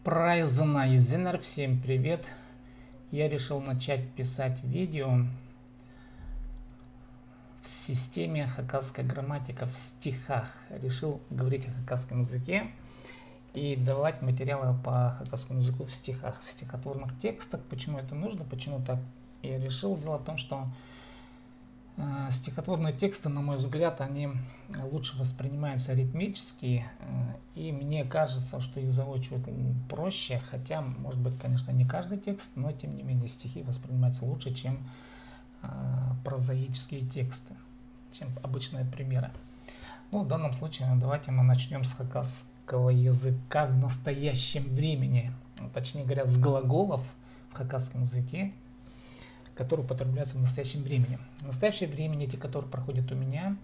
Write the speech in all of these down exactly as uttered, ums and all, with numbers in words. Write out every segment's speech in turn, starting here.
Прайзына изеннер, всем привет! Я решил начать писать видео в системе хакасская грамматика в стихах. Решил говорить о хакасском языке и давать материалы по хакасскому языку в стихах, в стихотворных текстах. Почему это нужно? Почему так я решил? Дело в том, что Э, стихотворные тексты, на мой взгляд, они лучше воспринимаются ритмически, э, и мне кажется, что их заучивать, м, проще, хотя, может быть, конечно, не каждый текст, но, тем не менее, стихи воспринимаются лучше, чем, э, прозаические тексты, чем обычные примеры. Ну, в данном случае давайте мы начнём с хакасского языка в настоящем времени, точнее говоря, с глаголов в хакасском языке, которые употребляются в настоящем времени. В настоящее время, те, которые проходят у меня,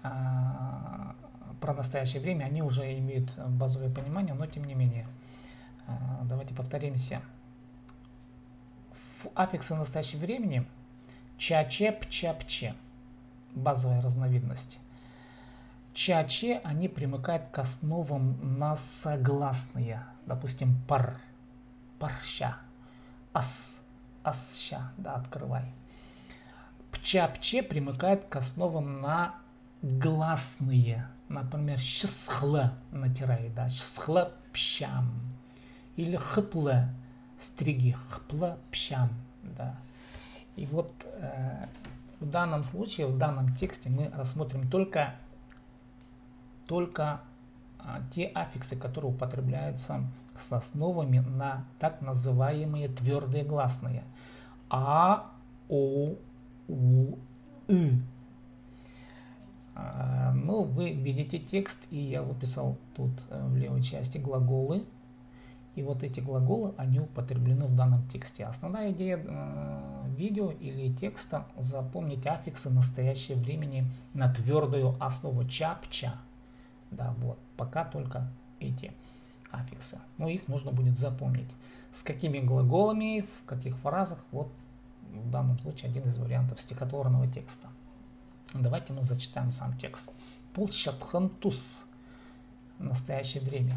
а, про настоящее время, они уже имеют базовое понимание, но тем не менее. А, давайте повторимся. Ф-, аффиксы настоящего времени: чаче, пчапче. Базовая разновидность. Чаче, они примыкают к основам на согласные. Допустим, пар. Парча. Ас. Асча. Да, открывай. Пчапче примыкает к основам на гласные. Например, чысхлы натирай, да, чысхлы пчам. Или хыплы стриги, хыплы пчам, да. И вот, э, в данном случае, в данном тексте мы рассмотрим только, только, а, те аффиксы, которые употребляются с основами на так называемые твёрдые гласные. А, о, у, ы. А, ну, вы видите текст, и я выписал тут, э, в левой части глаголы. И вот эти глаголы, они употреблены в данном тексте. Основная идея, э, видео или текста — запомнить аффиксы настоящего времени на твёрдую основу. Чапча. Да, вот. Пока только эти аффиксы. Но их нужно будет запомнить. С какими глаголами, в каких фразах, вот в данном случае один из вариантов стихотворного текста. Давайте мы зачитаем сам текст. Полчатхан тус. Настоящее время.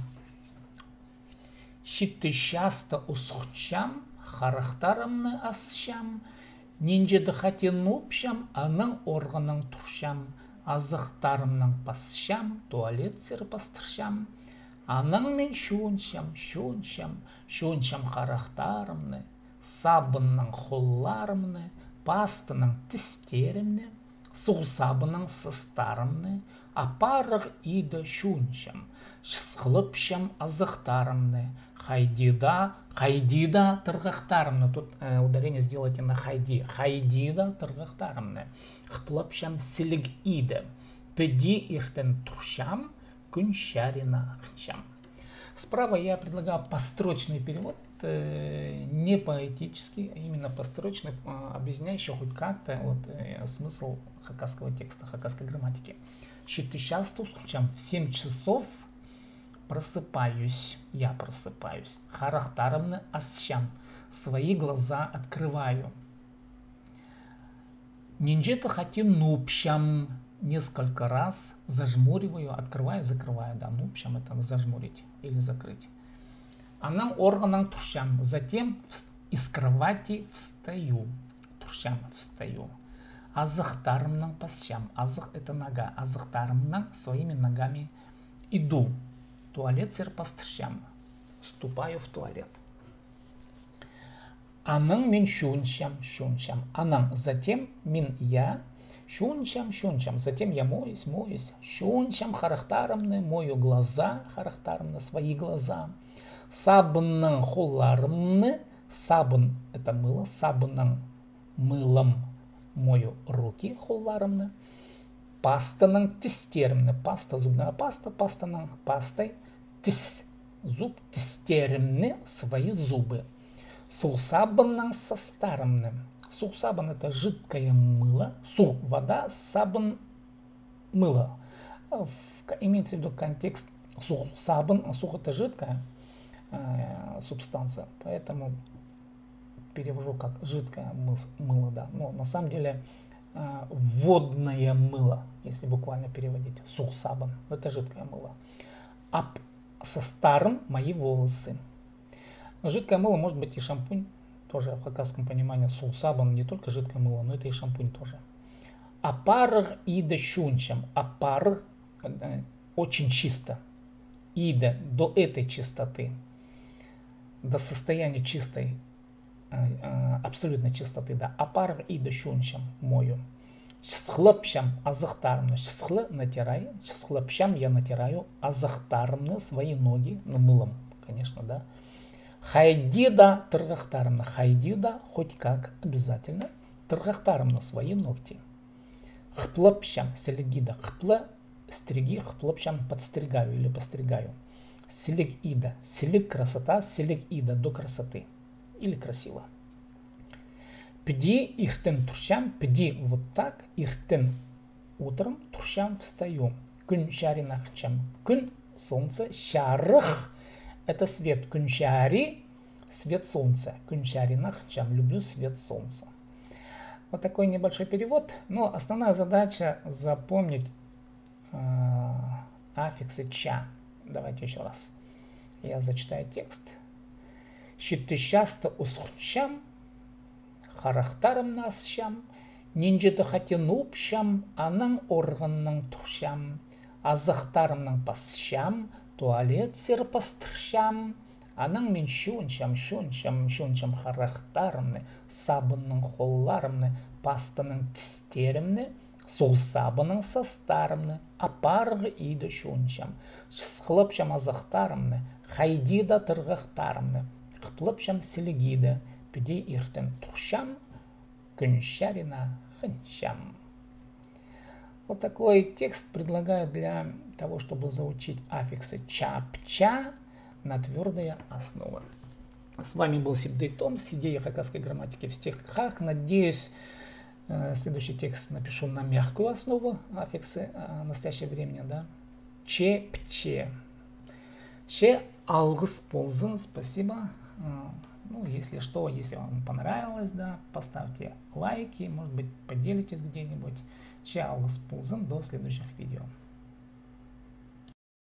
Читі часта усхчам, харахтарымны асчам, нинҷе-де хати нуупчам, анаң орғанаң турчам, азахтарымнаң пасчам, туалет сир пастырчам. Анаң мин чуунчам, чуунчам, чуунчам харахтарымны, сабыннаң холларымны, пастанаң тістерімні, суғ сабыннаң састарымны, апарығ иді чуунчам, чысхлапчам азахтарымны, хайди даа, хайди даа тырғахтарымны. Тут, э, ударение сделайте на хайди. Хайди даа тырғахтарымны. Хыплапчам сіліг иді. Піди иртен турчам, кӱн чарина хынчам. Справа я предлагаю построчный перевод, э, не поэтический, а именно построчный, а, объясняющий хоть как-то вот, э, смысл хакасского текста, хакасской грамматики. Читі часта усхчам, в семь часов просыпаюсь, я просыпаюсь. Харахтарымны асчам, свои глаза открываю. Нинҷе-де хати нуупчам, несколько раз зажмуриваю, открываю, закрываю, да, нуупчам — это зажмурить или закрыть. Анаң орғанаң турчам, затем вс-, из кровати встаю. Турчам, встаю. Азахтарымнаң пасчам, азах — это нога, азахтарымнаң — своими ногами иду. Туалет сир пастырчам, ступаю в туалет. Анаң мин чуунчам, чуунчам. Анаң, затем мин, я, чуунчам, чуунчам. Затем я моюсь, моюсь. Чуунчам харахтарымны, мою глаза, харахтарымны, свои глаза. Сабыннаң холларымны, сабын — это мыло, сабыннаң — мылом мою руки, холларымны. Пастанаң тістерімні, паста — зубная паста, пастанаң — пастай, тіс — зуб, тістерімні — свои зубы. Суғ сабыннаң састарымны. Суғ сабын — это жидкое мыло. Суғ — вода, сабын — мыло. В ко-, имеется в виду контекст суғ сабын, суғ — это жидкая, э, субстанция, поэтому перевожу как жидкое мыс-, мыло, да. Но на самом деле, э, водное мыло, если буквально переводить. Суғ сабын — это жидкое мыло. Ап састарым — мои волосы. Но жидкое мыло может быть и шампунь, тоже в хакасском понимании. Суғ сабын не только жидкое мыло, но это и шампунь тоже. Апарығ иді чуунчам. Апарығ, э, очень чисто. Иді до этой чистоты, до состояния чистой, э, э, абсолютной чистоты, да. Апарығ иді чуунчам, мою. Чысхылапчам азахтарымны, чысхылы натирай, чысхылапчам, я натираю, азахтарымны, свои ноги, ну, мылом, конечно, да. Хайди да тырғахтарымны, хайди да, хоть как, обязательно, тырғахтарымны, свои ногти. Хыплапчам, сіліг иді, хыпла, стриги, хыплапчам, подстригаю или постригаю. Сіліг иді, сіліг красота, сіліг иді до красоты или красиво. Піди иртен турчам, піди вот так, иртен утром турчам, встаю. Кӱн чарина хынчам. Кӱн, солнце, чарых, это свет, кӱн чари, свет солнца. Кӱн чарина хынчам, люблю свет солнца. Вот такой небольшой перевод. Но основная задача запомнить, э, аффиксы ча. Давайте ещё раз. Я зачитаю текст. Читі часта усхынчам, харахтарымны асчам, нинҷе-де хати нуупчам, анаң орғаннаң турчам, азахтарымнаң пасчам, туалет сир пастырчам, анаң мин чуунчам, чуунчам, чуунчам харахтарымны, сабыннаң холларымны, пастанаң тістерімні, суғ сабынаң састарымны, апарығ иді чуунчам, чысхылапчам азахтарымны, хайди да тырғахтарымны, хыплапчам сіліг иді, піди иртен турчам, кӱн чарина хынчам. Вот такой текст предлагаю для того, чтобы заучить аффиксы чапча на твёрдая основа. С вами был Сибдей Том с идеей хакасской грамматики в стихах. Надеюсь, э, следующий текст напишу на мягкую основу, аффиксы, э, настоящего времени, да. Чепче. Че алғыс ползын, спасибо. Э, ну, если что, если вам понравилось, да, поставьте лайки, может быть, поделитесь где-нибудь. Че алғыс ползын, до следующих видео.